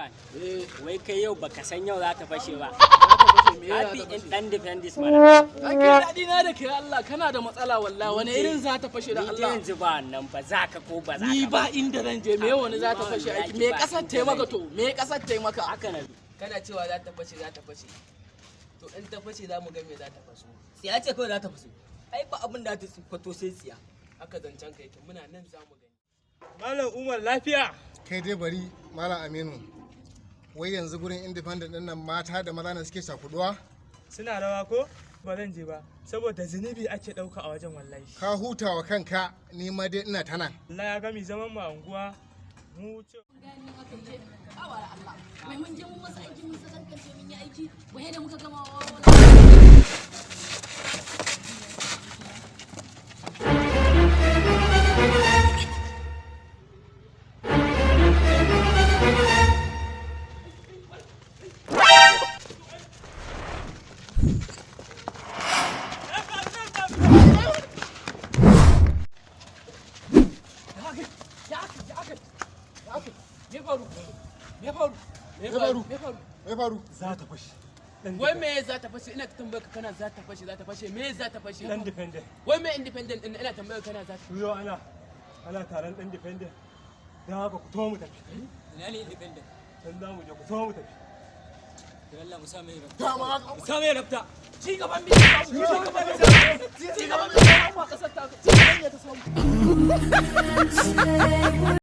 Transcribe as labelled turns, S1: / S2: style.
S1: Afirka,
S2: Eh,
S1: wai kai yau baka san yau za ta fashe ba.
S2: za ta fashe, me za
S1: Happy
S2: ta fashe?
S1: Independence mana.
S2: Ai kai, daɗi na da kai Allah, kana da matsala wallahi. Wani irin za ta fashe da
S1: Ni dai
S2: Allah?
S1: yanzu ba nan ba za ka ko ba za
S2: Ni
S1: ka
S2: ba inda zan je, me wani za ta fashe aiki? Me kasar ta maka to? Me kasar ta maka?
S1: Haka na
S3: Kana cewa za ta fashe, za ta fashe. To in ta fashe za mu ga me za ta faso.
S4: Tsiya ce kawai za ta faso. Ai ba abin da ta fato sai tsiya.
S3: Haka zancen ka yake, muna nan za mu gani.
S5: Malam Umar, lafiya?
S6: Kai dai bari, Malam Aminu. Wai yanzu gurin independent din nan mata da maza ne suke cakuduwa?
S5: Suna rawa ko? Ba zan je ba, saboda zunubi ake ɗauka a wajen wallahi.
S6: Ka huta wa kanka, ni ma dai ina ta nan.
S5: Allah ya gami zaman mu a unguwa. Mu ce
S7: Allah, wai mun je mun masa aiki, mun sakankance, mun yi aiki, wai da muka gama wa.
S2: Ya aka, ya aka, ya aka? Me faru? Me faru? Me
S6: faru?
S2: Me faru?
S6: Me faru?
S5: Za ta fashe. Dan
S3: Wai me za ta fashe? Ina ta tambayar ka, kana za ta fashe, za ta fashe. Me za ta fashe?
S5: Dan independent.
S3: Wai me independent din? Ina tambayar kana za ta
S5: Yau ana taron dan independent. Don haka ku to mu tafi.
S4: Ina ne independent?
S5: Can za mu je, ku to mu tafi.
S4: To Allah mu sa mai rafta.
S6: Dama.
S4: Mu sa mai rafta.
S2: Ci gaban me ta samu? Ci gaban me ta samu? Ci gaban me ta samu a kasar ta? Ci gaban me ta samu?